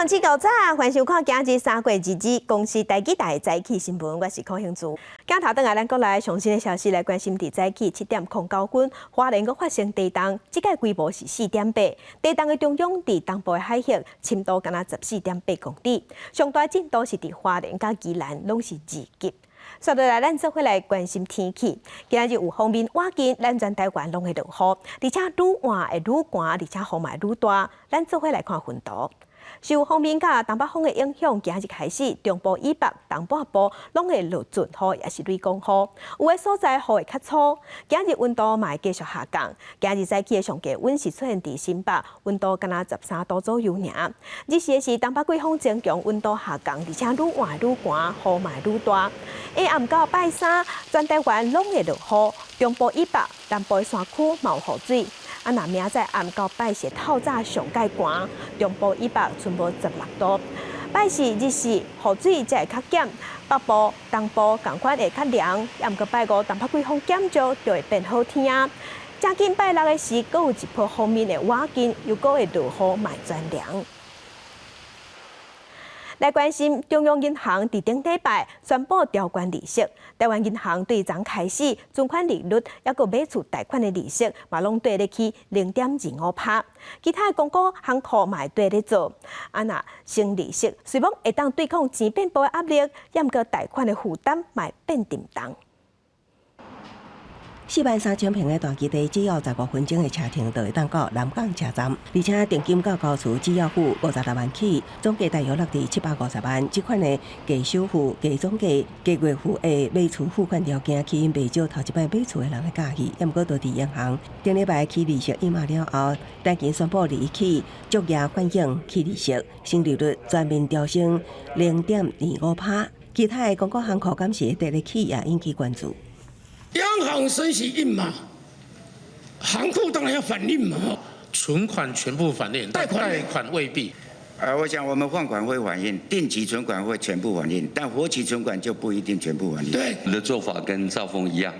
眾請早，歡迎收看今日3月22公視台語台早起新聞，我是柯興珠。鏡頭轉來，咱國內上新的消息來關心，佇早起7點09分，花蓮閣發生地動，這擺規模是4.8，地動的中央佇東部的海域，深度敢若14.8公里，上大震度是佇花蓮佮宜蘭，攏是2級。煞落來，咱做伙來關心天氣。今日有鋒面倚近，咱全台灣攏會落雨，而且愈晚會愈寒，而且雨嘛會愈大。咱做伙來看雲圖。受鋒面佮東北風的影響，今日開始，中部以北、東半部攏會落陣雨，抑是雷公雨。有的所在雨會較粗。今日溫度嘛會繼續下降。今日早起的上低溫是出現佇新北，溫度敢若13度左右爾。日時的是東北季風增強，溫度下降，而且愈晚愈寒，雨嘛會愈大。下暗到拜三，全台灣攏會落雨，中部以北、南部的山區嘛有雨水。啊，若明仔載暗到拜四透早上蓋寒，中部以北賰無16度。拜四、日四雨水才會較減，北部、東部仝款會較涼。抑毋過拜五東北季風減弱，就會變好天啊。正緊拜六的時，閣有一波鋒面的倚近，又閣會落雨，嘛轉涼。來關心中央銀行佇頂禮拜宣布調懸利息，台灣銀行對昨開始存款利率抑閣買厝貸款的利息嘛攏綴咧起0.25%，其他的公股行庫嘛會綴咧做。啊，若升利息雖罔會當對抗錢變薄的壓力，抑毋過貸款的負擔嘛會變沉重。4萬3千坪的大基地，只要15分鐘的車程就會當到南港車站，而且定金到交厝只要付56萬起，總價大約落佇750萬。這款的低首付、低總價、低月付的買厝付款條件，吸引袂少頭一擺買厝的人的佮意。毋過，當地銀行頂禮拜起利息一碼了後，最近宣布日起逐頁反映起利息，新利率全面調升0.25%。其他的公股行庫敢是會綴咧起，也引起關注。央行升息一碼，行庫當然要反應嘛。存款全部反應，貸款貸款未必。我想我們放款會反應，定期存款會全部反應，但活期存款就不一定全部反應。對，你的做法跟兆豐一樣，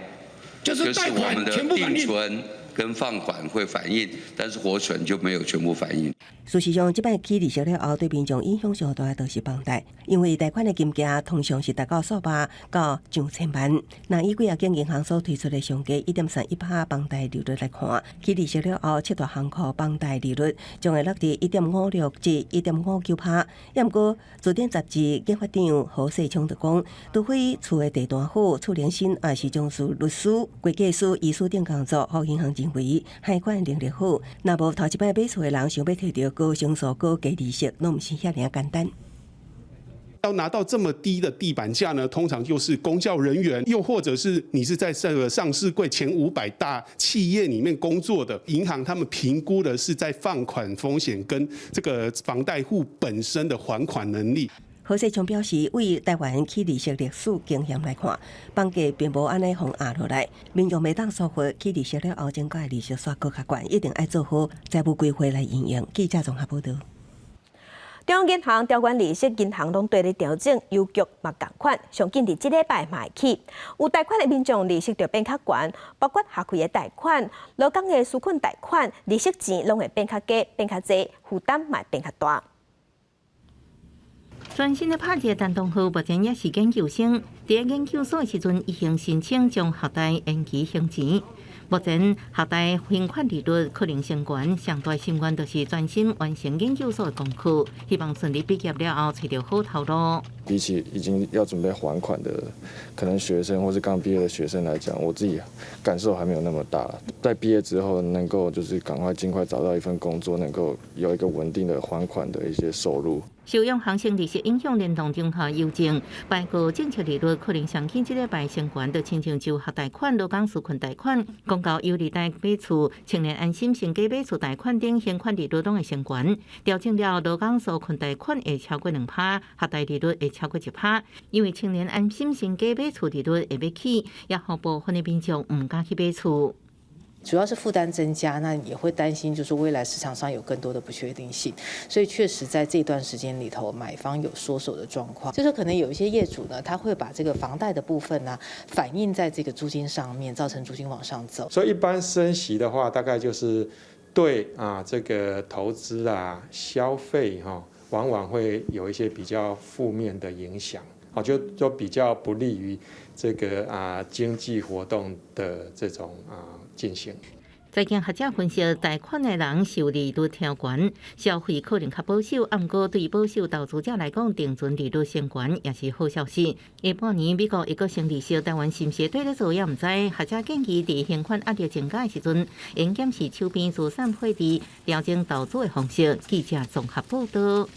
就是貸款全部反應。定存跟放款會反應，但是活存就沒有全部反應。事實上，這擺起利息了後，對民眾影響上大，就是房貸，因為貸款的金額通常是達到數百到上千萬。那以幾仔間銀行所推出的上低1.31%房貸利率來看，起利息了後，七大行庫房貸利率將會落佇1.56至1.59%。抑毋過，自頂雜誌研發長何世聰就講，除非厝的地段好、厝齡新，抑是從事律師、會計師、醫師等工作，予銀行認為還款能力好，若無頭一擺買厝的人想欲提著高成數、高低利息，攏毋是遐爾簡單。要拿到這麼低的地板價呢，通常就是公教人員，又或者是你是在這個上市櫃前500大企業裡面工作的銀行，他們評估的是在放款風險跟這個房貸戶本身的還款能力。何世聰表示，為台灣起利息歷史經驗來看，房價並無按呢予壓落來，民眾袂當疏忽起利息了後，增加利息煞閣較懸，一定愛做好財務規劃來應用。記者綜合報導。中央銀行調懸利息，銀行攏綴咧調整，郵局嘛仝款，上緊佇這禮拜嘛會起。有貸款的民眾利息就變較懸，包括學費的貸款、勞工的紓困貸款，利息錢攏會變較低、變較濟，負擔嘛會變較大。專心咧拍一個陳東浩，目前也是研究生。佇研究所的時陣，已經申請將學貸延期還錢。目前學貸還款利率可能升懸，上大心願就是專心完成研究所的功課，希望順利畢業了後揣著好頭路。比起已經要準備還款的可能學生或是剛畢業的學生來講，我自己感受還沒有那麼大。在畢業之後，能夠就是趕快盡快找到一份工作，能夠有一個穩定的還款的一些收入。受央行升利息影響，聯動中下郵政，拜個政策利率可能上緊這禮拜升懸，就親像就學貸款、勞工紓困貸款、公告優利貸買厝、青年安心成家買厝貸款等還款利率攏會升懸，調整了勞工紓困貸款會超過2%，學貸利率會超過1%，因為青年安心成家買厝利率會欲起，也予部分的民眾毋敢去買厝。主要是負擔增加，那也會擔心，就是未來市場上有更多的不確定性，所以確實在這段時間裡頭，買方有縮手的狀況，就是可能有一些業主呢，他會把這個房貸的部分呢，反映在這個租金上面，造成租金往上走。所以一般升息的話，大概就是對啊這個投資啊、消費哈，往往會有一些比較負面的影響，好，就比較不利於這個經濟活動的這種進行。財經學者分析，貸款的人受利率調懸，消費可能較保守。毋過對保守投資者來講，定存利率升懸也是好消息。下半年美國會閣升利息，台灣是毋是綴咧做也毋知。學者建議，佇還款壓力增加的時陣，應檢視手邊資產配置，調整投資的方式。記者綜合報道。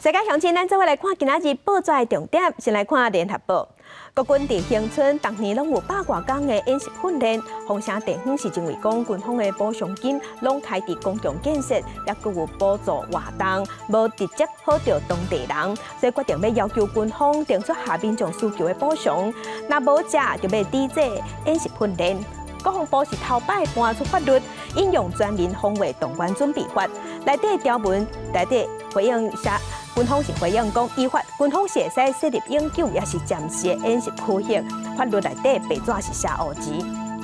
世界鄉親，咱做伙來看今仔日報紙的重點，先來看聯合報。國軍佇恆春逐年攏有百外工的演習訓練，鳳城地方是認為講軍方的補償金攏開佇公共建設，抑閣有補助活動，無直接好著當地人，所以決定欲要求軍方定出合民眾需求的補償，若無者就欲抵制演習訓練。國防部是頭擺搬出法律，引用全民防衛動員準備法，內底條文內底回應寫。軍方是回應講，依法軍方是會使設立永久抑是暫時的演習區域，法律內底白紙是寫烏字。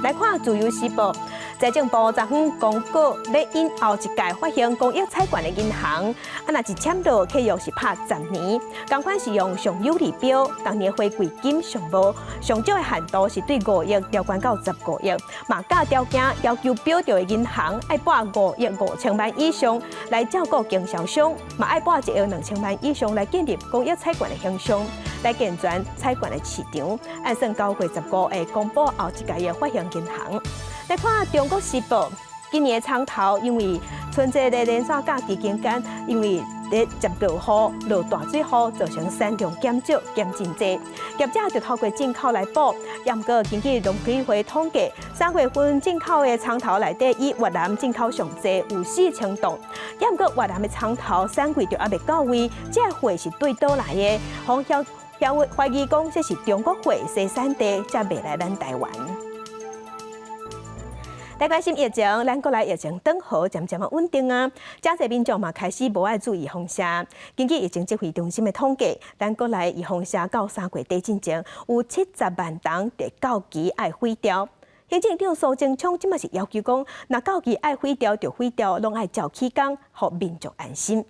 來看《自由時報》，財政部昨昏公告，欲引後一屆發行公益彩券的銀行，若一簽落契約是拍10年，仝款是用上有利標，逐年回饋金上無，上少的限度是對5億調懸到15億，嘛加條件要求標著的銀行愛撥5億5千萬以上來照顧經銷商，嘛愛撥1億2千萬以上來建立公益彩券的形象，來健全彩券的市場。按算9月15會公布後一屆的發行銀行。來看《中國時報》，今年的蔥頭因為春節的連續假期期間，因為佇接落雨、落大水雨，造成產量減少、減真濟，業者就透過進口來補。毋過根據農委會統計，3月份進口的蔥頭內底以越南進口上濟，有4000噸。毋過越南的蔥頭產季就猶未到位，這貨是對佗來的？方協懷疑講這是中國貨生產地，才賣來咱台灣。來關心疫情，咱國內疫情轉好，漸漸仔穩定啊。誠濟民眾嘛開始無愛注預防射。根據疫情指揮中心的統計，咱國內預防射到3月底進前，有70萬人佇到期愛毀掉。行政長蘇貞昌這馬是要求講，若到期愛毀掉就毀掉，攏愛照起工，予民眾安心。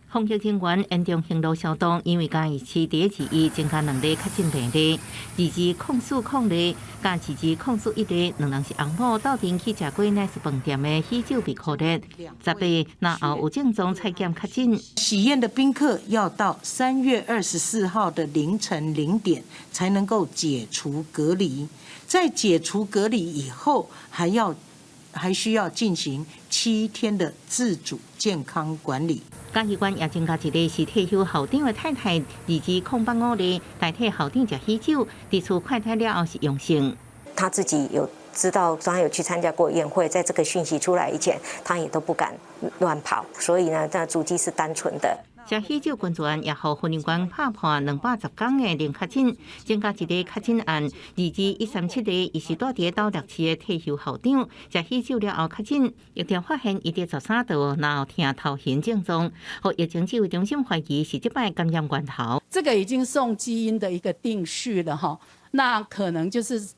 防疫人員嚴重行路消毒，因為嘉義市佇二一增加兩例確診病例，22040例佮22041例，兩人是翁某鬥陣去食過乃是飯店的喜酒被箍熱，18然後有症狀採檢確診。喜宴的賓客要到3月24號的凌晨0點才能夠解除隔離，在解除隔離以後，還需要進行7天的自主健康管理。嘉義縣也增加一例是退休校長的太太，22085例代替校長食喜酒，佇厝快篩了後是陽性。他自己有知道，他有去參加過宴會，在這個訊息出來以前，他也都不敢亂跑，所以呢，他足跡是單純的。食喜酒群聚案也予雲林縣拍破210天的零確診，增加一例確診案，22137例，伊是蹛佇斗六市的退休校長，食喜酒了後確診，疫調發現伊佇13號然後疼頭眩症狀，予疫情指揮中心懷疑是這擺感染源頭。這個已經送基因的一個定序了哈，那可能就是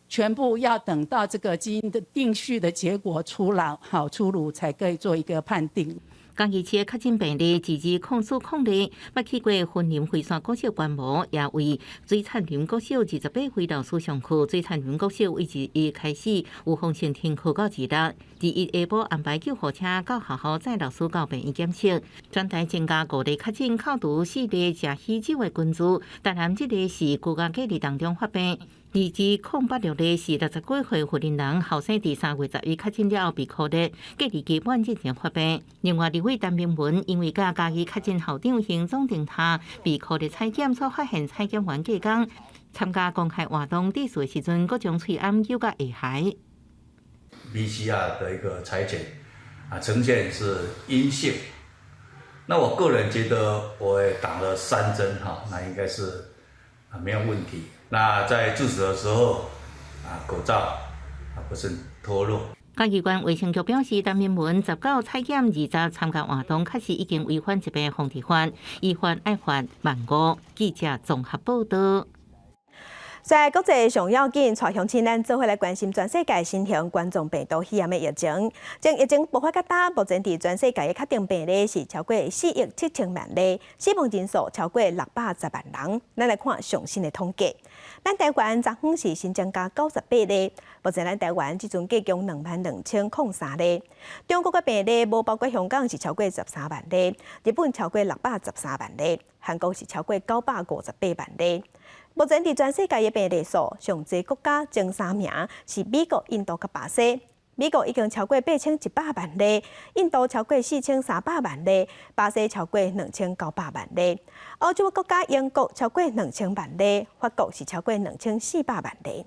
全部要等到這個基因的定序的結果出來，好出爐才可以做一個判定。嘉義市的確診病例22040例，捌去過雲林惠山國小觀摩，也為水產林國小28歲老師上課。水產林國小為21開始有封城停課到26，21下晡安排救護車到學校載老師到病院檢測。全台增加五例確診，扣除四例食喜酒的群聚，台南這例是居家隔離當中發病。22086例是60幾歲雲林人，後生佇3月11確診了後被箍熱，隔離期滿進前發病。另外，立委陳明文因為佮嘉義確診校長行總定下被箍熱採檢，所發現採檢員隔工參加公開活動致辭的時陣，閣將喙罨揪佮下頦。 PCR 的一個採檢啊，呈現是陰性。那我個人覺得我也打了3針哈，那應該是啊沒有問題。那在致辭的時候，啊口罩啊不慎脫落。嘉義縣衛生局表示，陳明文19採檢20參加活動，確實已經違反疾病防治法，依法愛罰1萬5。記者綜合報道。在國際上要緊，帶鄉親咱做伙來關心全世界新型冠狀病毒肺炎的疫情。從疫情爆發到今，目前佇全世界的確診病例是超過4億7千萬例，死亡人數超過610萬人。咱來看上新的統計，咱台灣昨昏是新增加98例，目前咱台灣這陣計共22,003例。中國的病例無包括香港是超過13萬例，日本超過613萬例，韓國是超過958萬例。目前佇全世界的病例數，上濟國家前三名是美國、印度佮巴西。美國已經超過8100萬例，印度超過4300萬例，巴西超過2900萬例。歐洲國家英國超過2000萬例，法國是超過2400萬例。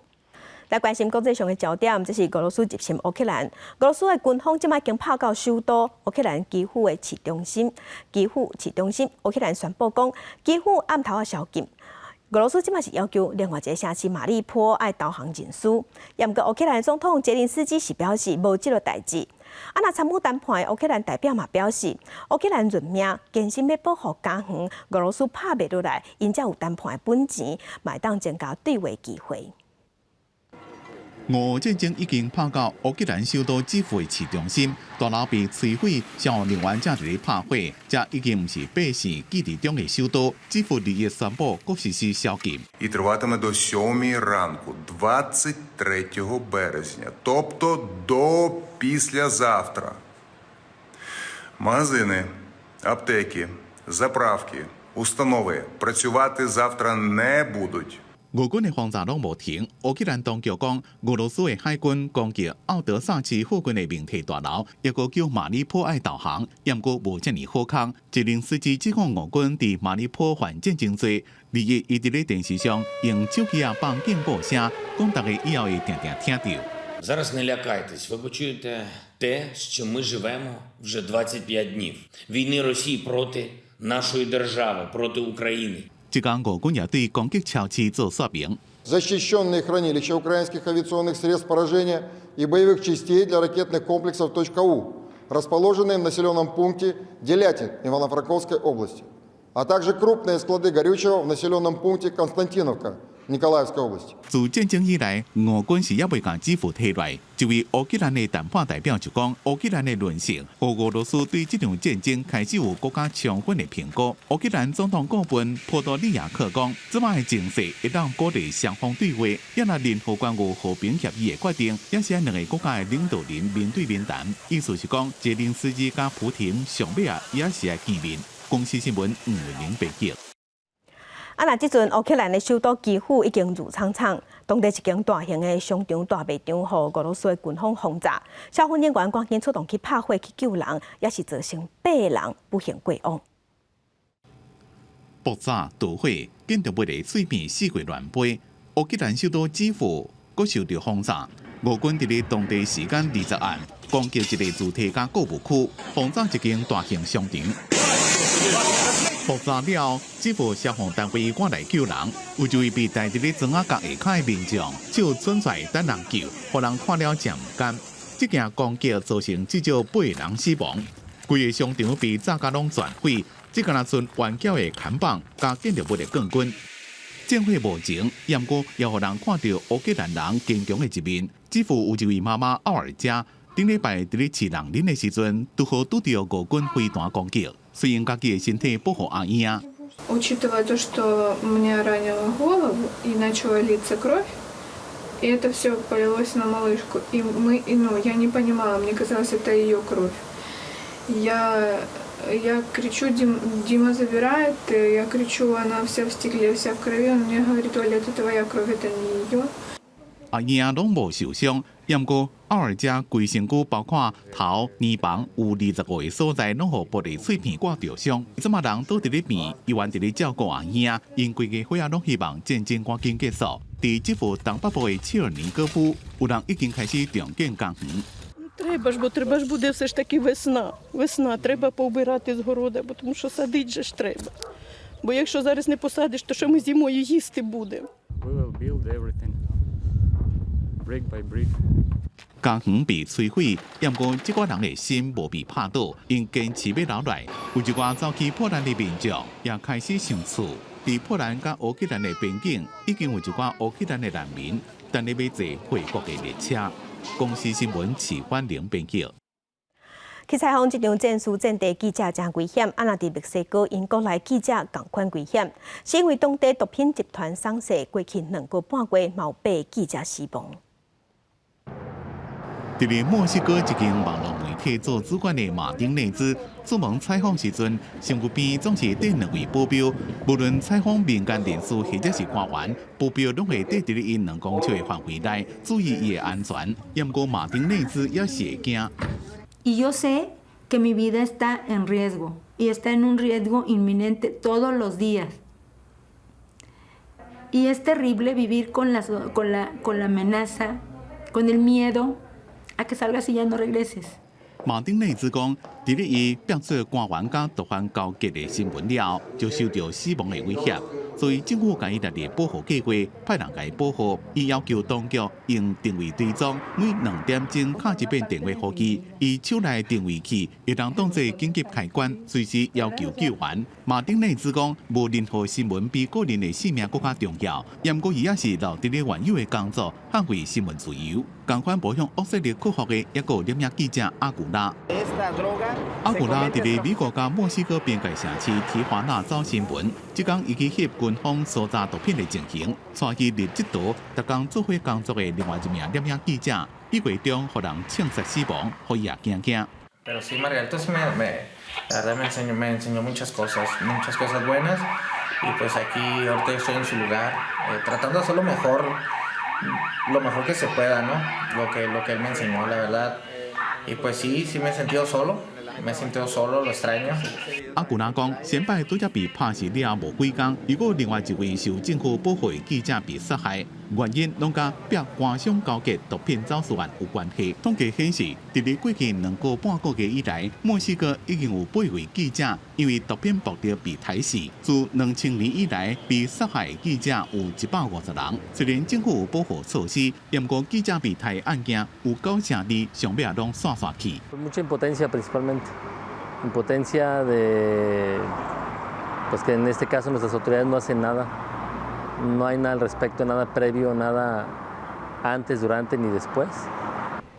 來關心國際上的焦點，這是俄羅斯入侵烏克蘭。俄羅斯的軍方這擺已經拍到首都烏克蘭基輔的市中心。基輔市中心，烏克蘭宣布講，基輔暗頭仔宵禁。俄羅斯這擺是要求另外一個城市馬利坡愛投降認輸。毋過烏克蘭總統澤連斯基是表示無這個代誌。啊，若參與談判的烏克蘭代表嘛表示，烏克蘭認命，堅心欲保護家園，俄羅斯拍袂落來，𪜶才有談判的本錢，嘛會當增加對話機會。俄烏戰爭已經拍到烏克蘭首都基輔的市中心，大樓被摧毀，消防人員正佇咧拍火，這已經毋是百姓記憶中的首都。基輔日夜宣布，閣實施宵禁。 І триватиме до 7 ранку, 23 березня, тобто до післязавтра. Магазини, аптеки, заправки, установи працювати завтра не будуть. 俄軍的轟炸攏無停，烏克蘭當局講，俄羅斯的海軍攻擊奧德薩市附近的媒體大樓，抑閣叫馬里波愛投降，毋過無遮爾好康。澤連斯基指控俄軍佇馬里波犯戰爭罪，2日伊佇咧電視上用手機仔放警報聲，講逐家以後會定定聽著。 Зараз не лякайтесь, ви почуєте те, з чим ми живемо вже 25 днів. Війни Росії проти нашої держави, проти України. 這工俄軍也對攻擊超市做說明。 Защищенные хранилища украинских авиационных средств поражения и боевых частей для ракетных комплексов «У», расположенные в населенном пункте Делятин Ивано-Франковской области, а также крупные склады горючего в населенном пункте Константиновка Николаевской области. 自戰爭以來，俄軍是猶未共基輔退來。一位烏克蘭的談判代表就講，烏克蘭的論述，予俄羅斯對這場戰爭開始有閣較充分的評估。烏克蘭總統顧問波多利亞克講，這擺的情勢會當鼓勵雙方對話，也若任何關於和平協議的決定，也是愛兩个國家的領導人面對面談。意思是講，澤連斯基佮普廷上尾仔也是愛見面。公視新聞吳慧玲報道。啊！若這陣烏克蘭的首都基輔已經挐氅氅，當地一間大型的商場大賣場，予俄羅斯的軍方轟炸，消防人員趕緊出動去拍火去救人，也是造成八人不幸過往。爆炸、導火、建築物的碎片四處亂飛，烏克蘭首都基輔閣受著轟炸，俄軍佇咧當地時間20暗攻擊一个住宅佮購物區，轟炸一間大型商場。爆炸了後，基輔消防單位趕來救人，有一位被袋佇咧磚仔角下跤的民眾，手伸出來等人救，予人看了誠毋甘。這件攻擊造成至少八人死亡，規个商場被炸甲攏全毀，這敢若賰頑攪的看板佮建築物的鋼筋。戰火無情，毋過也予人看著烏克蘭人堅強的一面。基輔有一位媽媽奧爾加，頂禮拜佇咧飼人奶的時陣，拄好拄著俄軍飛彈攻擊。雖用家己的身體保護阿嬰仔。 Учитывая то, что мне ранило голову и начала литься кровь, и это все полилось на малышку. И мы, и, ну, я не понимала, мне казалось, это ее кровь. Я кричу, Дима забирает, я кричу, она вся в стекле, вся в крови. Он мне говорит: «Оля, это твоя кровь, это не ее». 阿嬰仔攏無受傷，毋過奧爾加規身軀包括頭、耳房有25個所在攏予玻璃碎片割著傷。這馬人倒佇咧病院佇咧照顧阿嬰仔，𪜶規家伙仔攏希望戰爭趕緊結束。佇基輔東北部的切爾尼戈夫，有人已經開始重建家園。 Треба ж, бо треба ж буде все ж таки весна. Весна, треба поубирати з города, бо тому що садить же ж треба. Бо якщо зараз не посадиш, то що ми зимою їсти будемо? We will build everything brick by brick. 家園被摧毀，毋過這寡人的心無被拍倒，𪜶堅持欲留來。有一寡走去波蘭的民眾也開始想厝，佇佇波蘭佮烏克蘭的邊境，已經有一寡烏克蘭的難民等咧欲坐回國的列車。公視新聞齊歡玲編輯。去採訪這場戰事戰地記者誠危險，啊若佇墨西哥𪜶國內記者仝款危險，是因為當地毒品集團搿勢，過去2個半月嘛有八个記者死亡。佇咧墨西哥一間網路媒體做主管的馬丁內茲出門採訪時陣，身軀邊總是綴兩位保鏢，無論採訪民間人士或者是官員，保鏢攏會綴佇咧𪜶2公尺的範圍內，注意伊的安全。毋過馬丁內茲也是會驚。 Y yo sé que mi vida está en riesgo y está en un riesgo inminente todos los días. Y es terrible vivir con la amenaza, con el miedo a que salgas y ya no regreses. 馬丁內茲講，佇咧伊爆出官員佮毒販勾結的新聞了後，就受著死亡的威脅，所以政府共伊列入保護計劃，派人共伊保護。伊要求當局用定位追蹤，每2點鐘敲一遍電話予伊，伊手內定位器會當當做緊急開關，隨時要求救援。馬丁內茲講，無任何新聞比個人的性命閣較重要。毋過伊也是留佇咧原有的工作，捍衛新聞自由。仝款無予惡勢力劬縛的抑閣有攝影記者阿古拉。阿古拉佇咧美國佮墨西哥邊界城市提華納走新聞，這工伊去翕軍方搜查毒品的情形，帶伊入這道，逐工做伙工作的另外一名攝影記者，1月中予人槍殺死亡，予伊也驚驚。 Pero sí, Margarito sí la verdad me enseñó muchas cosas buenas. Y pues aquí ahorita yo estoy en su lugar, tratando de hacer lo mejor que se pueda, ¿no? Lo que él me enseñó, la verdad. Y pues sí, sí me he sentido solo, me he sentido solo, lo extraño. 阿古拉講，先擺拄才被拍死了無幾工，又閣另外一位受政府保護的記者被殺害，原因攏佮壁官商勾結毒品走私案有關係。統計顯示，佇咧過去2個半個月以來，墨西哥已經有八位記者因為毒品暴力被刣死。自2000年以來，被殺害的記者有150人。雖然政府有保護措施，毋過記者被刣案件有九成二上尾也攏散散去。 Mucha impotencia principalmente, impotencia de, pues que en este caso nuestras autoridades no hacen nada, no hay nada al respecto, nada previo, nada antes, durante ni después.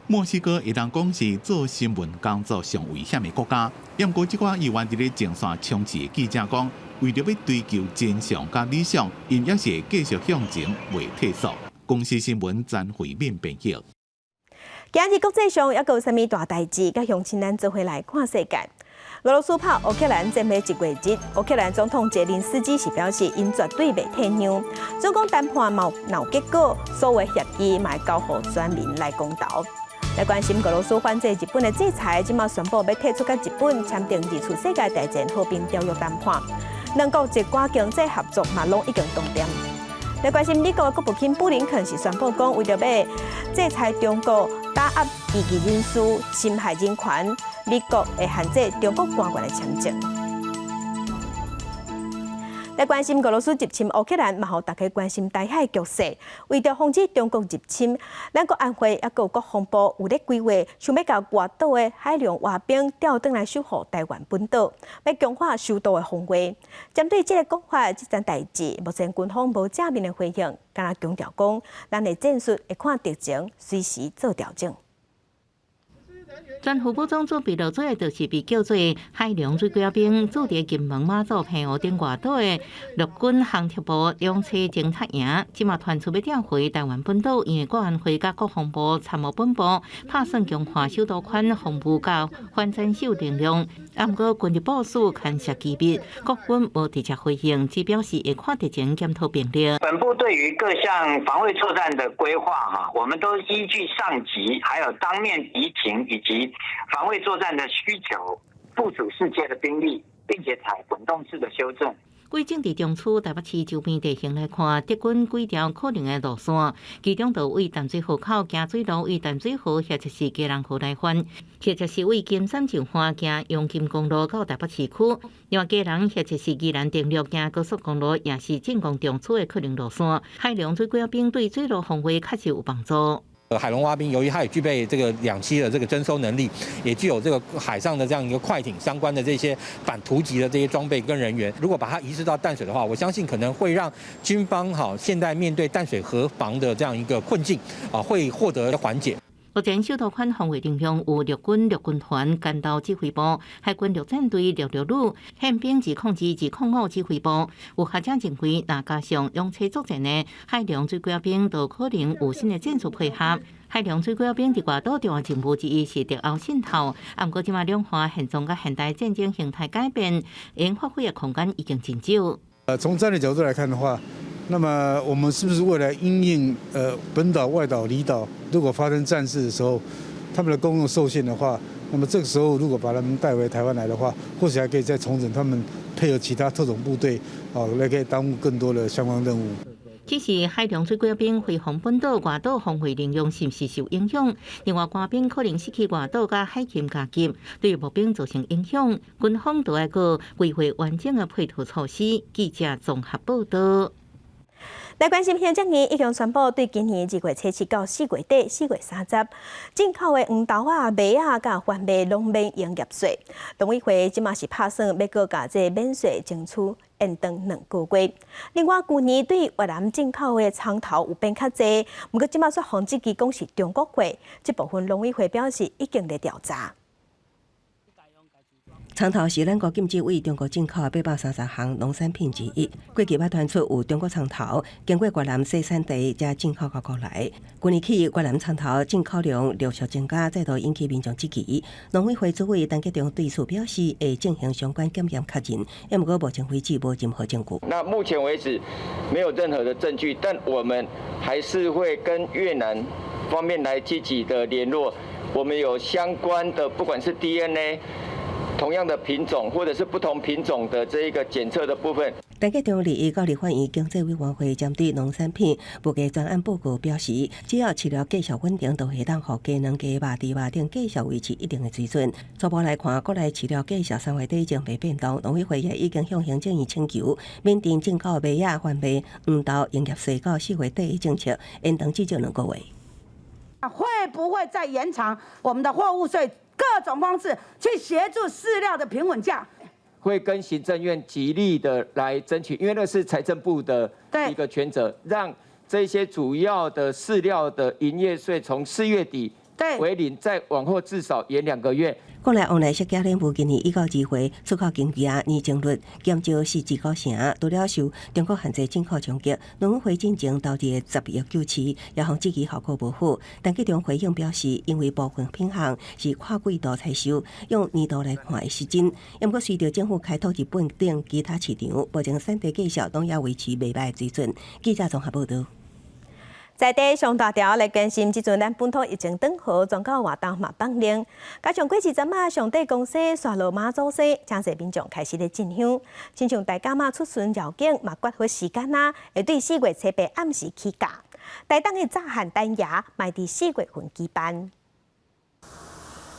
墨西哥會當講是做新聞工作上危險的國家，毋過這寡猶原佇咧前線衝刺的記者講，為著欲追求真相佮理想，𪜶也是會繼續向前，袂退縮。公視新聞詹慧敏編譯。今日國際上猶閣有啥物大代誌？佮鄉親咱做伙來看世界。俄羅斯拍烏克蘭戰欲一月日，烏克蘭總統澤連斯基是表示，𪜶絕對袂退讓。總講談判嘛有結果，所有協議嘛會交予選民來公投。來關心俄羅斯反制日本的制裁，這馬宣布欲退出佮日本簽訂二次世界大戰和平條約談判，兩國一寡經濟合作嘛攏已經凍定。來關心美國國務卿布林肯是宣布講，為著欲制裁中國打壓異議人士、侵害人權，美國會限制中國官員的簽證。來關心俄羅斯入侵烏克蘭，嘛予大家關心台海局勢。為著防止中國入侵，咱國安會猶閣國防部有咧規劃，想欲共外島的海龍衛兵調轉來守護台灣本島，欲強化首都的防衛。針對這个講法，這件代誌，目前軍方無正面的回應，干焦強調講，咱的戰術會看敵情，隨時做調整。全副武裝準備落水的，就是被叫做海龍水鬼兵，駐佇金門馬祖澎湖等外島的陸軍航特部兩棲偵察營，這馬傳出欲調回台灣本島，因為國安會佮國防部參謀本部拍算強化首都圈防務佮反斬首力量。毋過軍力部署牽涉機密，國軍無直接回應，只表示會看敵情檢討兵力。本部對於各項防衛作戰的規劃，哈，我們都依據上級，還有當面敵情以及防衛作戰的需求，部署適切的兵力，並且採滾動式的修正。歸政治中區台北市周邊地形來看，敵軍幾條可能的路線，其中就對淡水河口行水路，對淡水河或者是基隆河來犯，或者是對金山上岸行陽金公路到台北市區。另外，基隆或者是宜蘭登陸行高速公路，也是進攻中區的可能路線。海龍水鬼兵對水路防衛確實有幫助。海龍蛙兵由於它也具備這個兩棲的這個偵搜能力，也具有這個海上的這樣一個快艇相關的這些反突擊的這些裝備跟人員，如果把它移師到淡水的話，我相信可能會讓軍方哈現在面對淡水河防的這樣一個困境啊，會獲得緩解。目前首都圈防衛力量有陸軍陸軍團干道指揮部、海軍陸戰隊陸陸旅、憲兵202、205指揮部。有學者認為，若加上兩棲作戰的海龍水鬼兵，就可能有新的戰術配合。海龍水鬼兵佇外島重要任務之一是敵後滲透，啊，毋過這馬兩岸現狀佮現代戰爭形態改變，會發揮的空間已經真少。從戰略角度來看的話，那麼我們是不是未來因應本島、外島、離島，如果發生戰事的時候，他們的功用受限的話，那麼這個時候如果把他們帶回台灣來的話，或許還可以再重整他們配合其他特種部隊，哦，來可以擔負更多的相關任務。只是海龍水鬼兵飛防本島、外島防衛力量是毋是受影響？另外，官兵可能失去外島佮海勤加給，對募兵造成影響。軍方都愛閣規劃完整的配套措施。記者綜合報道。來關心行政院已經宣布，對今年2月7到4月底、4月30，進口的黃豆仔、麥仔佮番麥攏免營業稅。農委會這馬是拍算欲閣共這免稅爭取延長2個月。另外，舊年對越南進口的蔥頭有變較濟，毋過這馬煞予質疑講是中國貨，這部分農委會表示已經咧調查。蔥頭是咱國禁止對中國進口的830項農產品之一。過去捌傳出有中國蔥頭經過越南生產地才進口到國內。去年起，越南蔥頭進口量陸續增加，再度引起民眾質疑。農委會主委陳吉仲對此表示，會進行相關檢驗確認，毋過目前為止無任何證據。那目前為止沒有任何的證據，但我們還是會跟越南方面來積極的聯絡。我們有相關的，不管是 DNA。同樣的品種，或者是不同品種的這一個檢測的部分。陳吉仲21到立法院經濟委員會針對農產品物價專案報告表示，只要飼料繼續穩定，就會當予雞卵、雞肉、豬肉等繼續維持一定的水準。初步來看，國內飼料價格3月底將袂變動。農委會也已經向行政院請求，免除進口麥仔、番麥、黃豆營業稅到4月底的政策延長至少2個月。會不會再延長我們的貨物稅？各種方式去協助飼料的平穩價，會跟行政院極力的來爭取，因為那是財政部的一個權責，讓這些主要的飼料的營業稅從4月底為零，再往後至少延2個月。國內旺來釋迦蓮霧今年1到2月出口經濟年增率減少4.9成，除了受中國限制進口衝擊，農委會進前投入的10億9市，也予質疑效果無好。陳吉仲回應表示，因為部分品項是跨季度採收，用年度來看會失真。毋過隨著政府開拓日本等其他市場，目前產地價格攏猶維持袂䆀的水準。記者綜合報道。在地上大條來關心，這陣咱本土疫情轉好，宗教活動嘛放靈。加上過節仔，上帝公生刷落媽祖生，誠濟民眾開始咧進香。親像大甲媽出巡繞境嘛，決好時間啊，會對4月7暗時起駕。台東的炸漢單夜，嘛佇4月份舉辦。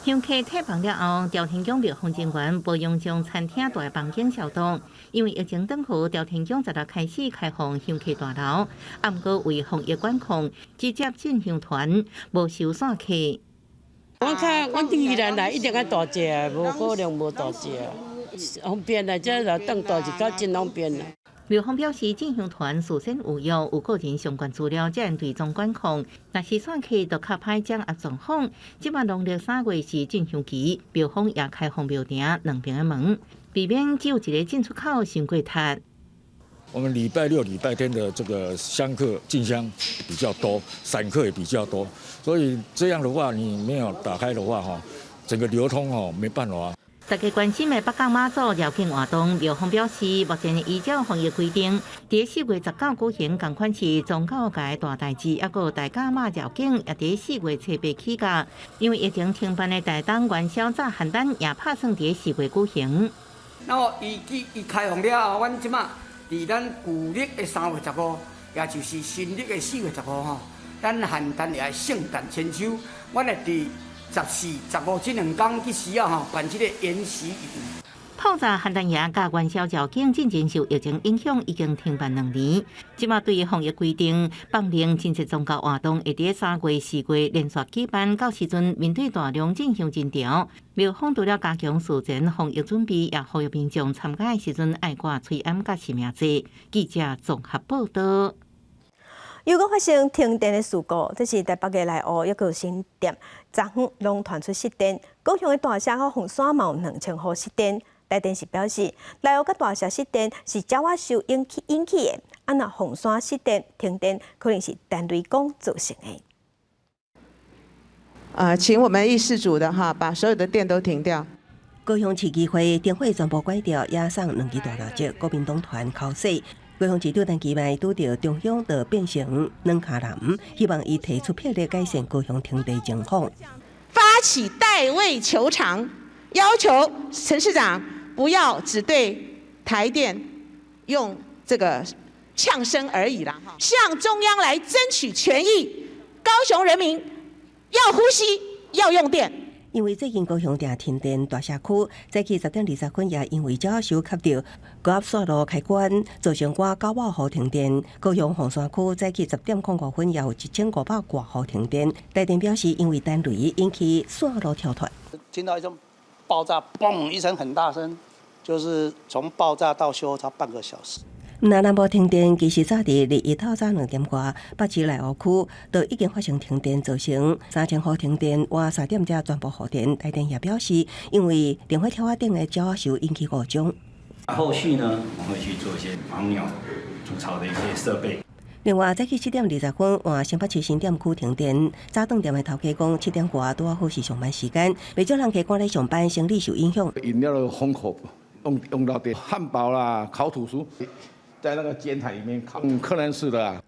香客退房了後，朝天宮廟方人員無用將餐廳大房間消毒，因為疫情轉好，朝天宮十六開始開放香客大樓，啊，毋過為防疫管控，只接進香團，無收散客。阮較阮轉宜蘭來一定愛大隻，無可能無大隻，方便啊，這就當大一較真方便啦。廟方表示，進香團事先有約，有個人相關資料，才會追蹤管控。若是散客，就較歹掌握狀況。這擺農曆3月是進香期，廟方也開放廟埕兩邊的門，避免只有一个進出口傷過窒。我們禮拜六、禮拜天的這個香客進香比較多，散客也比較多，所以這樣的話，你沒有打開的話，哈，整個流通哦，沒辦法。大家關心的北港媽祖繞境活動，廟方表示，目前依照防疫規定，佇4月19舉行，仝款是宗教界大代誌，抑閣大甲媽繞境也佇4月7起駕。因為疫情停辦的台東元宵炸鹹蛋也拍算佇四月舉行。那麼伊伊開放了後，阮這馬佇咱舊曆的3月15，也就是新曆的4月15吼，咱鹹蛋也聖誕千秋，阮會佇14、15這兩工去時啊吼，辦這个研習營。透早聖誕夜佮元宵醮經進前受疫情影響，已經停辦2年。這馬對防疫規定放靈真濟宗教活動會佇3月、4月連續舉辦，到時陣面對大量進香人潮，廟方除了加強事前防疫準備，也呼籲民眾參加的時陣愛掛喙罨佮實名制。記者綜合報道。又閣發生停電的事故，這是台北的內湖抑閣新店，昨昏攏傳出失電，高雄的大社佮鳳山嘛有2000戶失電。台電是表示，內湖佮大社失電是鳥仔獸引起的，啊若鳳山失電停電，可能是電雷公造成的。啊，請我們議事組的哈，把所有的電都停掉。高雄市議會電火全部關掉，也送兩支大蠟燭，國民黨團哭死。高雄市長陳其邁拄著中央就變成軟跤男，希望伊提出魄力改善高雄停電情況。發起代位求償，要求陳市長不要只對台電用這個嗆聲而已啦，向中央來爭取權益。高雄人民要呼吸，要用電。因為最近高雄定停電，大社區早起10點20分也因為鳥仔獸吸著高壓線路開關，造成外九百戶停電。高雄鳳山區早起10點05分也有1500外戶停電。台電表示，因為電雷引起線路跳脫。聽到一聲爆炸，嘣一聲很大聲，就是從爆炸到修差半個小時。若南部停電，其實早佇21透早2點外，北市內湖區都已經發生停電，造成3000戶停電，晚3點才全部復電。台電也表示，因為電火柱仔頂的鳥仔獸引起故障。後續呢，我們會去做一些防鳥築巢的一些設備。另外，早起7點20分，換新北市新店區停電，早頓店的頭家講，7點外拄好是上班時間，袂少人客趕咧上班，生理受影響。飲料的風口用到電，漢堡啦，烤吐司。在那個煎台裡面烤，可能是的。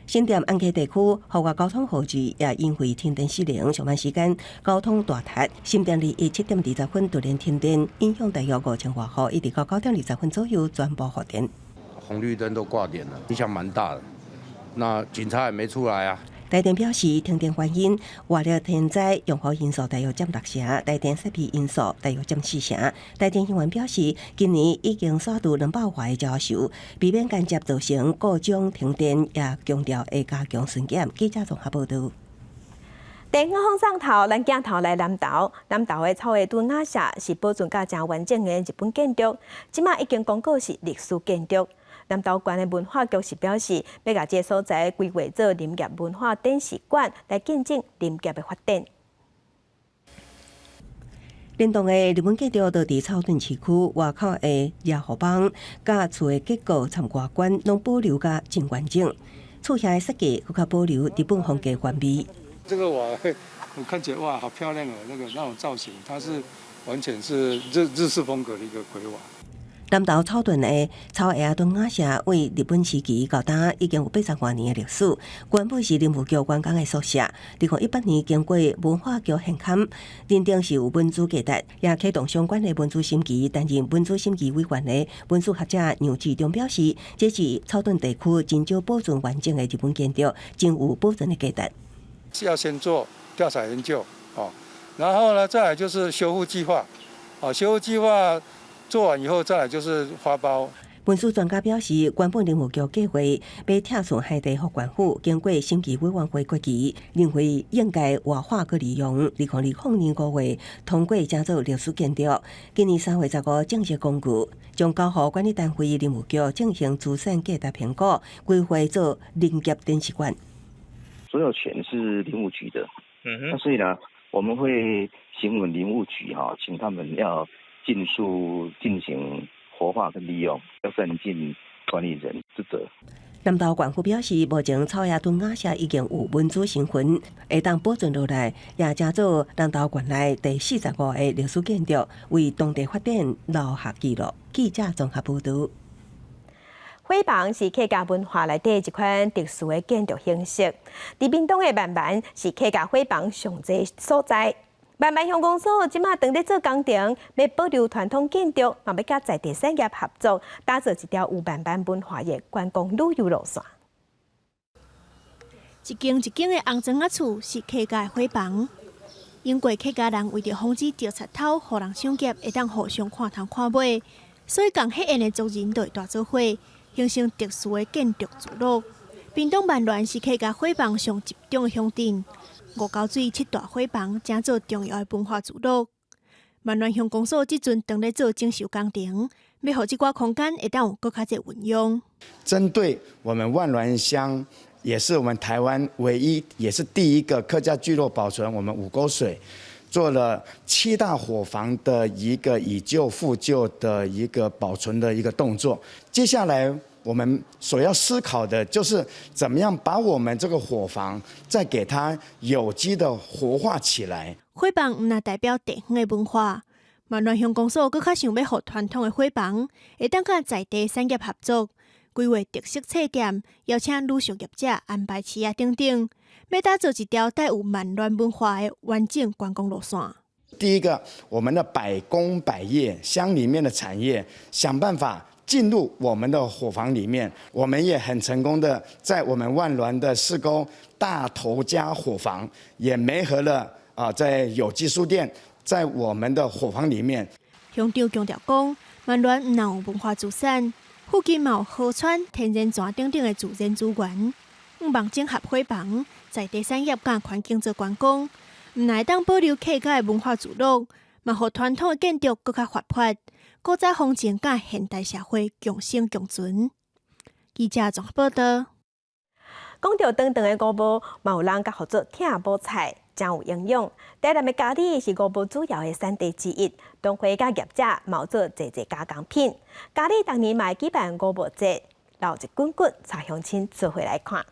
新店安溪地區戶外交通號誌也因為停電失靈，上班時間交通大窒。新店21 7點20分突然停電，影響大約5000外戶，一直到9點20分左右全部復電。紅綠燈都掛點了，影響蠻大的。那警察也沒出來啊。台電表示，停電原因外力天災用戶因素大約佔6成，台電設備因素大約佔4成。台電人員表示，今年已經殺除200外個鳥獸，避免間接造成故障停電，也強調會加強巡檢。記者綜合報導。電影放送頭，咱鏡頭來南投，南投的草鞋墩雅舍是保存甲誠完整的日本建築，這馬已經公告是歷史建築。南投縣的文化局是表示，欲共這个所在規劃做林業文化展示館，來見證林業的發展。連棟的日本建築就佇草屯市區外口的野河坊，佮厝的結構參外觀攏保留甲真完整。厝遐的設計閣較保留日本風格原味。這個瓦，我看起來哇，好漂亮哦！那種造型，它是完全是日式風格的一個盔瓦。南投草屯的草鞋墩雅舍，對日本時期到今已經有80外年的歷史。原本是林務局員工的宿舍。2018年經過文化局現勘，認定是有文資價值，也啟動相關的文資審議。擔任文資審議委員的文史學者楊志忠表示，這是草屯地區真少保存完整的日本建築，真有保存的價值。是要先做調查研究，哦，然後呢，再來就是修復計劃，啊，修復計劃做完以後，再來就是發包。文史專家表示，原本林務局計劃欲拆厝還地予縣府，經過審議委員會決議，認為應該活化閣利用。2020年5月通過成做歷史建築。今年3月15正式公告，將交予管理單位林務局進行資產價值評估，規劃做林業展示館。所有權是林務局的，那所以呢，我們會詢問林務局哈，請他們要盡速進行活化跟利用，要善盡管理人之責。南投縣府表示，目前草鞋墩雅舍已經有文資身份，會當保存落來，也成做南投縣內第45個歷史建築，為當地發展留下記錄。記者綜合報導。火房是客家文化內底一款特殊的建築形式。佇屏東的萬巒是客家伙房上濟所在。萬巒鄉公所這馬正佇做工程，欲保留傳統建築，嘛欲佮在地產業合作，打造一條有萬巒文化的觀光旅遊路線。一間一間的紅磚仔厝是客家伙房。英國客家人為著防止賊偷予人搶劫，會當互相看頭看尾，所以仝彼緣的族人就會蹛做伙，形成特殊的建築聚落。屏東萬巒是客家伙房上集中的鄉鎮，五溝水七大伙房成做重要的文化聚落。萬巒鄉公所這陣正咧做整修工程，欲予這寡空間會當有閣較濟運用。針對我們萬巒鄉，也是我們台灣唯一，也是第一個客家聚落保存我們五溝水，做了七大伙房的一個以舊復舊的一個保存的一個動作。接下來我們所要思考的就是怎麼樣把我們這個伙房再給它有機的活化起來。伙房毋但代表地方的文化，萬巒鄉公所閣較想欲予傳統的伙房會當佮在地產業合作，規劃特色冊店，邀請旅宿業者安排市仔等等，欲打造一條帶有萬巒文化的完整觀光路線。第一個，我們的百工百業鄉裡面的產業，想辦法進入我們的伙房裡面。我們也很成功的在我們萬巒的四溝大頭家伙房也媒合了啊，在有機書店，在我們的伙房裡面。鄉長強調講，萬巒毋但有文化資產，附近嘛有河川、天然泉等等的自然資源，向望整合伙房，在地產業佮環境做觀光，毋但會當保留客家的文化聚落，嘛予傳統的建築閣較活潑，古早風情佮現代社會共生共存。記者綜合報道。講著長長的五毛，嘛有人共號做疼某菜，誠有營養。台南的佳里是五毛主要的產地之一，農會佮業者嘛有做濟濟加工品。佳里逐年嘛會舉辦五毛節，鬧熱滾滾，帶鄉親做伙來看。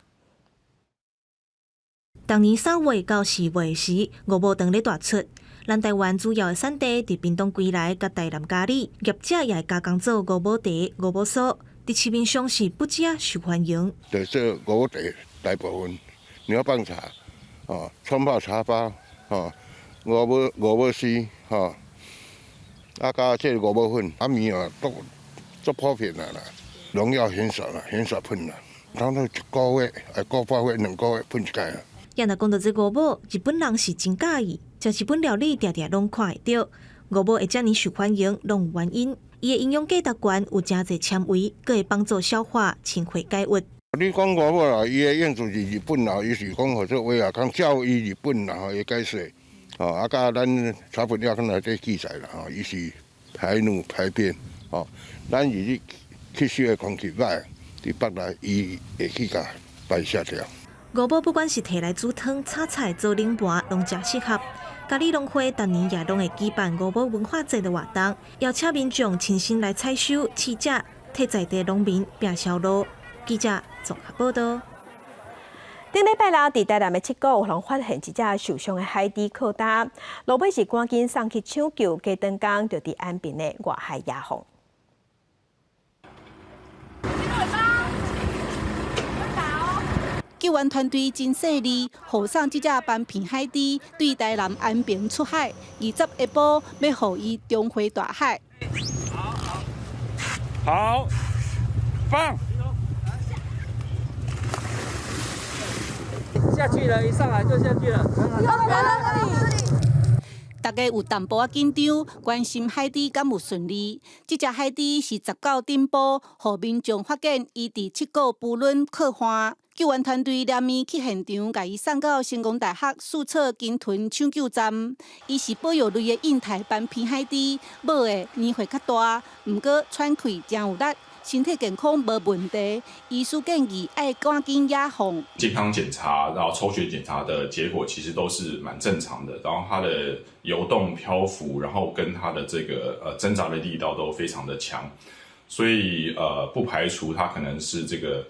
逐年3月到4月時，五毛當咧大出。咱台灣主要的產地佇屏東歸來佮台南佳里，業者也會加工做五毛茶、五毛酥，佇市面上是不止受歡迎。對，這五毛茶大部分牛蒡茶、哦，沖泡茶包、哦，五毛五毛絲、吼，啊，佮這個五毛粉，啊麵啊都足普遍啦啦，農藥很少啦，很少噴啦，差不多一個月、一個半月、2個月噴一擺啊。若講著這五寶，日本人是真佮意，食日本料理定定攏看會著。五寶會遮爾受歡迎，攏有原因。伊的營養價值懸，有誠濟纖維，閣會幫助消化、清血解鬱。你講五寶啦，伊的用處是日本啦，伊是講號做話啊，講照伊日本啦吼，伊解釋，吼啊，佮咱草本藥方內底記載啦吼，伊是排膿排便，吼，咱入去吸收的空氣歹，佇腹內伊會去共排泄掉。五寶不管是提來煮湯、炒菜、做冷盤，攏誠適合。佳里農會逐年也攏會舉辦五寶文化節的活動，邀請民眾親身來採收、試食，替在地農民拼銷路。記者綜合報道。頂禮拜六，佇台南的七股，有人發現一隻受傷的海豬靠礁，落尾是趕緊送去搶救，隔頓工就佇安平的外海野放。救援團隊真細膩，護送這隻斑皮海豬對台南安平出海，20下晡欲予伊重回大海。好，放。下去了，一上來就下去了。大家有淡薄仔緊張，關心海豬敢有順利。這隻海豬是19頂晡，予民眾發現伊佇七股浮輪靠岸。救援團隊連暝去現場，共伊送到成功大學四草鯨豚搶救站。伊是保育類的印太斑皮海豬，母的年歲較大，毋過喘氣誠有力，身體健康無問題。醫師建議愛趕緊野放。健康檢查，然後抽血檢查的結果其實都是蠻正常的。然後它的游動漂浮，然後跟它的這個掙扎的力道都非常的強，所以不排除它可能是這個。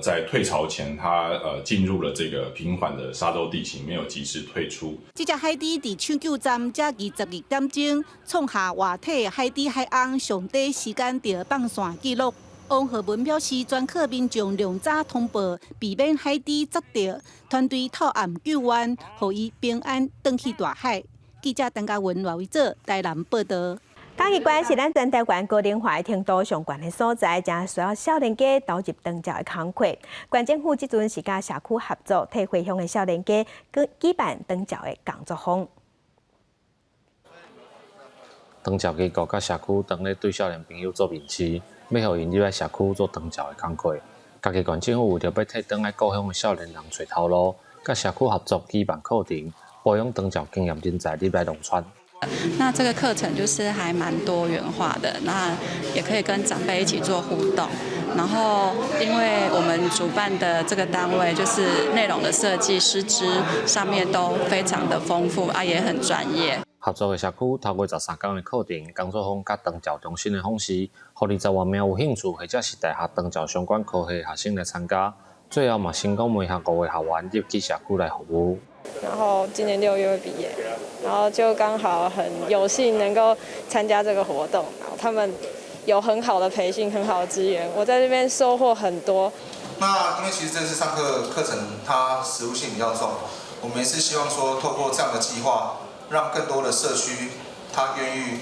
在退潮前，它進入了這個平緩的沙洲地形，沒有及時退出。這隻海豬佇搶救站才22點鐘，創下活體海豬海翁上短時間著放線紀錄。王浩文表示，全靠民眾量早通報，避免海豬砸著。團隊透暗救援，予伊平安轉去大海。記者陳嘉文、賴維祖台南報道。嘉義縣是咱全台灣高齡化程度上懸的所在，誠需要少年家投入長照的工課。縣政府這陣是佮社區合作，替回鄉的少年家舉辦長照的工作坊。長照機構佮社區當咧對少年朋友做面試，欲予𪜶入來社區做長照的工課。嘉義縣政府為著欲替轉來故鄉的少年人揣頭路，佮社區合作舉辦課程，培養長照經驗人才入來農村。那這個課程就是還蠻多元化的，那也可以跟長輩一起做互動。然後，因為我們主辦的這個單位，就是內容的設計、師資上面都非常的豐富啊，也很專業。合作的社區透過13工的課程、工作坊佮長照中心的方式，予20外名有興趣或者是大學長照相關科系學生來參加。最後嘛，成功媒合五個學員入去社區來服務。然後今年6月會畢業，然後就剛好很有幸能夠參加這個活動，然後他們有很好的培訓，很好的資源，我在這邊收穫很多。那因為其實這次上課課程它實務性比較重，我們也是希望說透過這樣的計劃，讓更多的社區他願意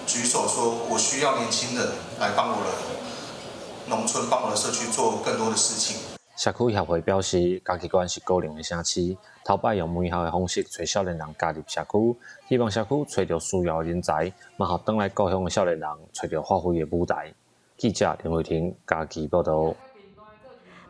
舉手說，我需要年輕人來幫我的農村、幫我的社區做更多的事情。社區協會表示，嘉義縣是高齡的城市，頭擺用媒合的方式揣少年人加入社區，希望社區揣著需要的人才，嘛予轉來故鄉的少年人揣著發揮的舞台。記者林慧婷嘉義報導。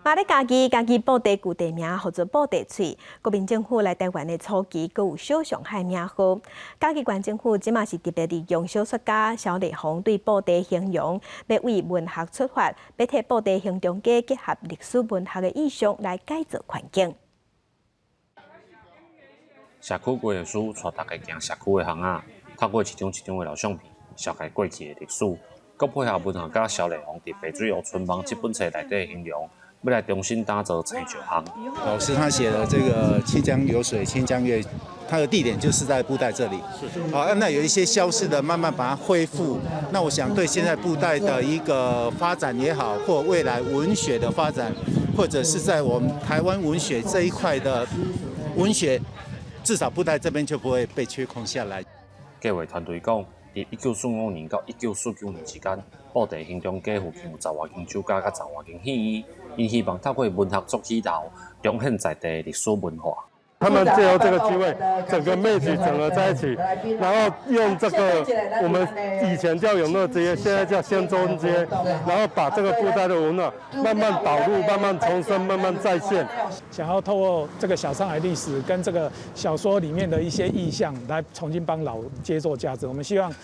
嘛咧嘉義，嘉義布袋舊地名號做布袋喙。國民政府來台灣的初期，閣有小上海名號。嘉義縣政府這馬是特別利用小說家蕭麗紅對布袋形容，欲為文學出發，欲替布袋興中街結合歷史文學的意象來改造環境。社區規劃師帶大家行社區的巷仔，透過一張一張的老相片，紹介過去的歷史，閣配合文學家蕭麗紅佇白水湖春夢這本冊內底的形容。欲來重新打造青石巷。老師他寫的這個《清江流水清江月》，它的地點就是在布袋這裡。好，那有一些消失的，慢慢把它恢復。那我想對現在布袋的一個發展也好，或未來文學的發展，或者是在我們台灣文學這一塊的文學，至少布袋這邊就不會被缺空下來。計劃團隊講，佇1945年到1949年之間，布袋興中街附近有10外間酒家佮10外間戲院。𪜶希望透過文學作起頭，重現在地歷史文化。他們借由這個機會，整個媒體整合在一起，然後用這個我們以前叫永樂街，現在叫興中街，然後把這個布袋的文化慢慢導入、慢慢重生、慢慢再現。想要透過這個小上海歷史跟這個小說裡面的一些意象，來重新幫老街做價值。我們希望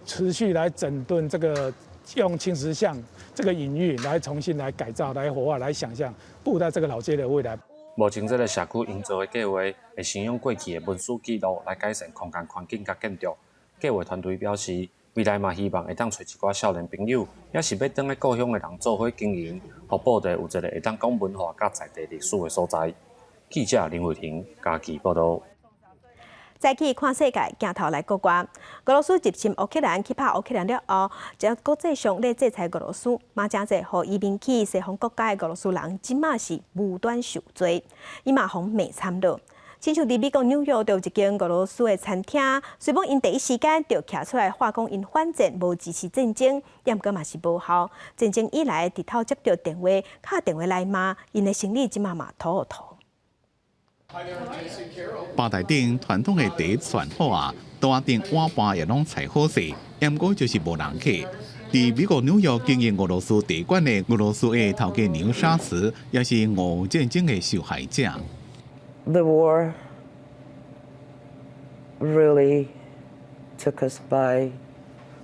持續來整頓這個。用青石巷這個隱喻來重新來改造、來活化、來想象布袋這個老街的未來。目前這個社區營造的計劃會先用過去的文史記錄來改善空間環境佮建築。計劃團隊表示，未來嘛希望會當揣一寡少年朋友，抑是欲轉來故鄉的人做伙經營，予布袋有一個會當講文化佮在地歷史的所在。記者林慧婷嘉義報導。再去看世界，鏡頭來國外，俄羅斯入侵烏克蘭，去拍烏克蘭了後，這國際上咧制裁俄羅斯，嘛誠濟予移民去西方國家的俄羅斯人，這馬是無端受罪，伊嘛予罵慘了。親像佇美國紐約，就有一間俄羅斯的餐廳，雖罔𪜶第一時間就徛出來話講，𪜶反戰無支持戰爭，毋過嘛是無效。戰爭以來，日頭接著電話，敲電話來罵，𪜶的生理這馬嘛塗予塗。吧台頂傳統的茶傳好啊，桌仔頂碗盤也攏裁好勢，毋過就是無人客。佇美國紐約經營俄羅斯茶館的俄羅斯的頭家娘沙茨，也是俄烏戰爭的受害者。 The war really took us by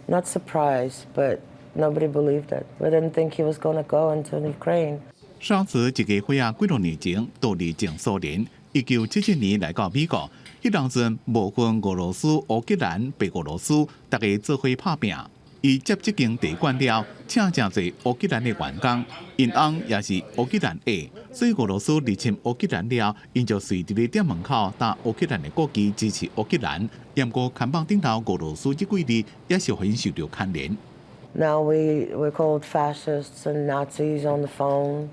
not surprise, but nobody believed it. We didn't think he was going to go into Ukraine. 沙茨一家伙仔幾多年前逃離前蘇聯，1977年來到美國。彼當陣無分俄羅斯、烏克蘭、白俄羅斯，逐家做伙拍拚。伊接這間茶館了，請誠濟烏克蘭的員工，𪜶翁也是烏克蘭裔，所以俄羅斯入侵烏克蘭了，𪜶就隨佇咧店門口擔烏克蘭的國旗支持烏克蘭。毋過看板頂頭俄羅斯這幾字也是予𪜶受著牽連。 Now we're called fascists and Nazis on the phone.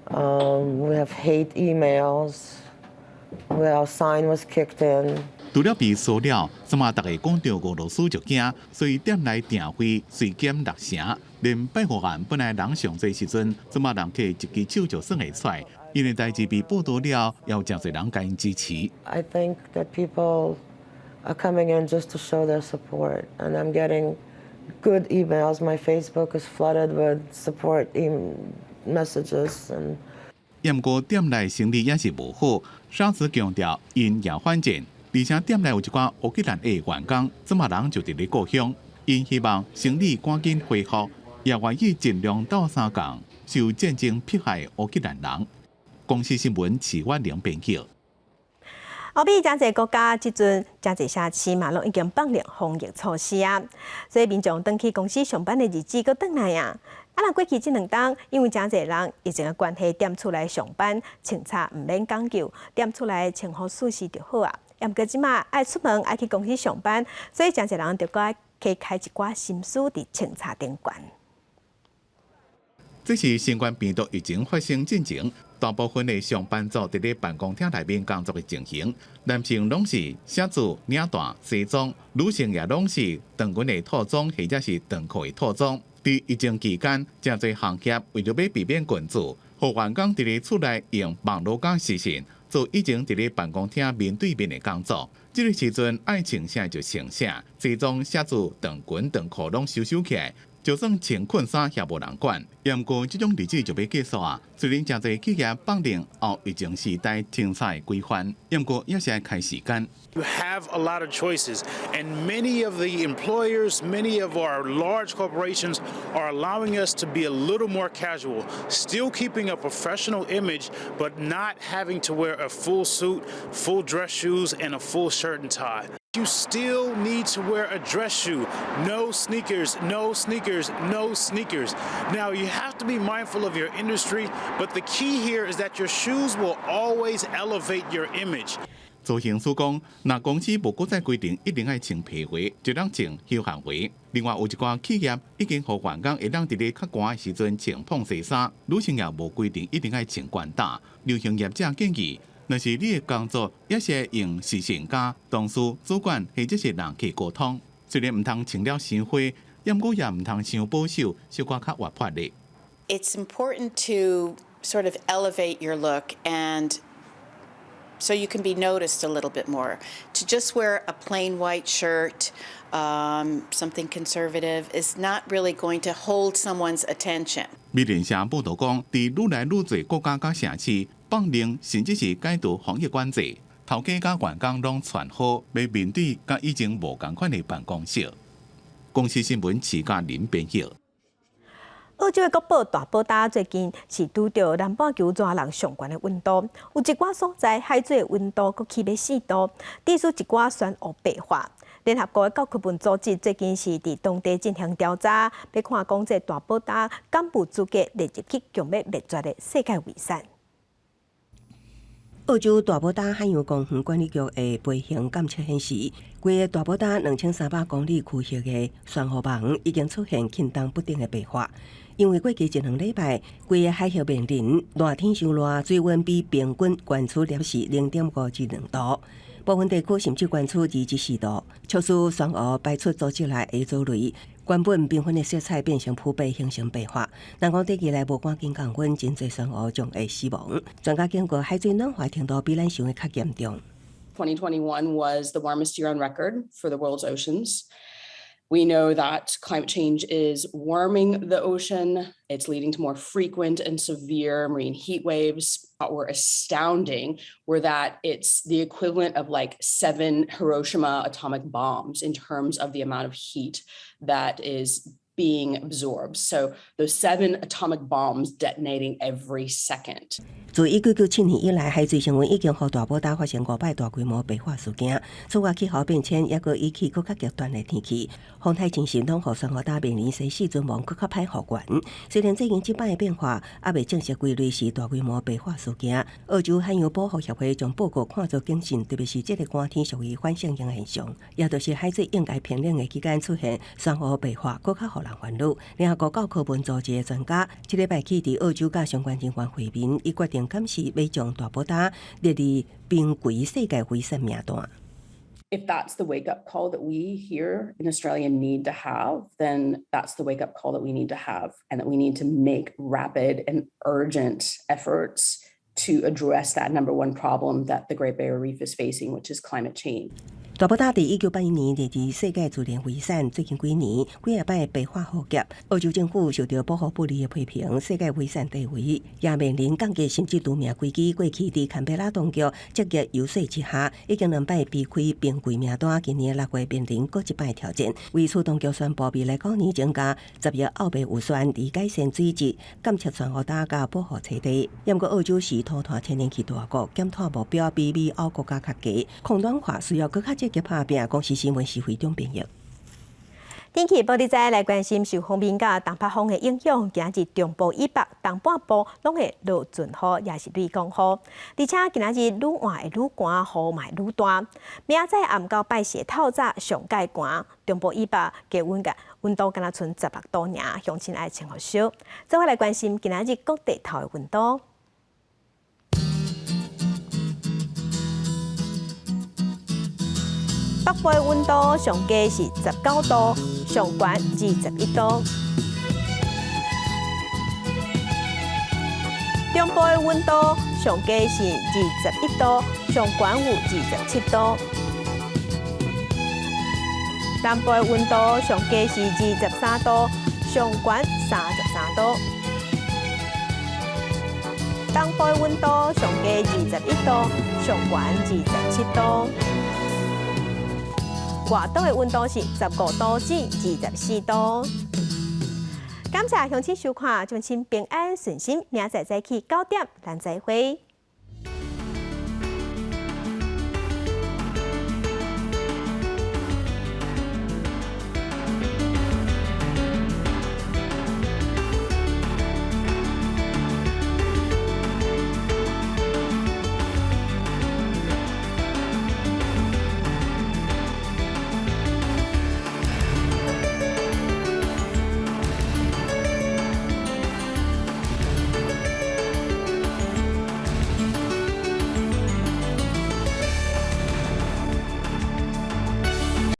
We have hate emails. Our sign was kicked in. 除了被騷擾，這馬逐家講著俄羅斯就驚，所以店內訂費隨減六成。連拜五晚本來人上濟時陣，這馬人客一支手就算會出來。𪜶的代誌被報導了，也有誠濟人共𪜶支持。 I think that people Are coming in just to show their support. And I'm getting good emails. My Facebook is flooded with support messages and 毋過店內生意也是無好，沙子強調𪜶也反戰，而且店內有一寡烏克蘭的員工，這馬人就佇咧故鄉，𪜶希望生意趕緊恢復，也願意盡量鬥相共受戰爭迫害烏克蘭人。公視新聞徐婉玲編輯。歐美誠濟國家這陣誠濟城市嘛，攏已經放寬防疫措施啊，所以民眾轉去公司上班的日子閣轉來啊。啊，若過去這兩冬，因為誠濟人疫情的關係，踮厝內上班，穿插毋免講究，踮厝內穿好舒適就好啊。毋過這馬愛出門愛去公司上班，所以誠濟人就閣愛加開一寡心思佇穿插頂懸。這是新冠病毒疫情發生進前，大部分的上班族佇咧辦公廳內面工作的情形，男性攏是寫字領帶西裝，女性也攏是長裙的套裝或者是長褲的套裝。佇疫情期間，誠濟行業為著欲避免群聚，予員工佇咧厝內用網路佮視訊做以前佇咧辦公廳面對面的工作。這个時陣愛穿啥就穿啥，西裝寫字長裙長褲攏收收起來。就算穿困衫也無人管。毋過這種日子就欲結束啊！雖然誠濟企業放任後疫情時代穿插的規範，毋過也是愛開時間。 You have a lot of choices, and many of the employers, many of our large corporations are allowing us to be a little more casual, still keeping a professional image, but not having to wear a full suit, full dress shoes, and a full shirt and tie. You still need to wear a dress shoe. No sneakers, no sneakers, no sneakers. Now, you have to be mindful of your industry, but the key here is that your shoes will always elevate your image. 造型師講，若公司無閣再規定一定愛穿皮鞋，就當穿休閒鞋。另外有一寡企業已經予員工會當佇咧較寒的時陣穿膨西衫，女性也無規定一定愛穿懸帶。流行業者建議，若是你的工作也是用視訊佮同事、主管或者是人客溝通，雖然毋通穿了傷花，毋過也毋通傷保守，小可較活潑咧。 It's important to sort of elevate your look and so you can be noticed a little bit more. To just wear a plain white shirt, something conservative, is not really going to hold someone's attention. 美聯社報導講，佇愈來愈濟國家佮城市放寬，甚至是解除防疫管制，頭家佮員工攏傳好，欲面對佮以前無仝款的辦公室。公視新聞徐嘉林編譯。澳洲的國寶大堡礁最近是拄著南半球熱浪上懸的溫度，有一寡所在海水的溫度閣起欲4度，致使一寡珊瑚白化。聯合國的教科文組織最近是佇當地進行調查，欲看講這大堡礁敢有資格列入去強欲滅絕的世界遺產。澳洲大堡礁海洋公園管理局的飛行監測顯示，規个大堡礁2300公里區域的珊瑚網已經出現慶動不定的白化。因為過去一兩禮拜，規个海域面臨熱天傷熱，水溫比平均懸出0.5至2度，部分地區甚至懸出2至4度，促使珊瑚排出組織內的藻類，原本繽紛的色彩變成普遍形成白化。人講短期內無趕緊降溫，真濟珊瑚將會死亡。專家警告，海水暖化程度比咱想的較嚴重。 2021 was the warmest year on record for the world's oceans. We know that climate change is warming the ocean. It's leading to more frequent and severe marine heat waves. What were astounding were that it's the equivalent of like seven Hiroshima atomic bombs in terms of the amount of heat that is being absorbed. So those seven atomic bombs detonating every second. 自1997年以來，海水升溫已經予大堡礁發生五擺大規模白化事件。此外，氣候變遷抑閣引起閣較極端的天氣，風颱侵襲攏予珊瑚礁面臨生死存亡，閣較歹復原。雖然最近這擺的變化猶未正式歸類是大規模白化事件，澳洲海洋保護協會將報告看作警訊，特別是這个寒天屬於反聖嬰現象，也就是海水應該平冷的期間出現珊瑚白化，閣較予人煩惱。聯合國教科文組織的專家，這禮拜起佇澳洲佮相關人員會面，以決定敢是欲將大堡礁列入瀕危世界遺產名單。 If that's the wake up call that we here in Australia need to have, then that's the wake up call that we need to have, and that we need to make rapid and urgent efforts To address that number one problem that the Great Barrier Reef is facing, which is climate change. 大布達佇1981年列入世界自然遺產，最近幾年幾仔擺白化浩劫，澳洲政府受著保護不力的批評，世界遺產地位也面臨降低甚至除名危機。過去佇堪培拉當局積極遊說之下，已經兩擺避開瀕危名單，今年6月面臨閣一擺挑戰。為此，當局宣布未來九年增加10億澳幣預算，佇改善水質、監測珊瑚礁佮保護棲地。毋過澳洲是塗炭天然氣大國，減碳目標比美歐國家較低，抗暖化需要閣較積極拍拚。公視新聞徐惠中編譯。天氣報你知來關心受鋒面佮東北風的影響，今仔日中部以北、東半部攏會落陣雨，抑是雷公雨。而且今仔日愈晚會愈寒，雨嘛會愈大。明仔載暗到拜四透早上蓋寒，中部以北低溫個溫度敢若賰16度爾，鄉親愛穿予少。做伙來關心今仔日各地頭的溫度。北部的溫度上低是19度，上懸21度。中部的溫度上低是21度，上懸有27度。南部的溫度上低是23度，上懸33度。東部的溫度上低21度，上懸27度。外島的溫度是15度至24度。感謝鄉親收看，祝親平安順心，明仔載早起9點，咱再會。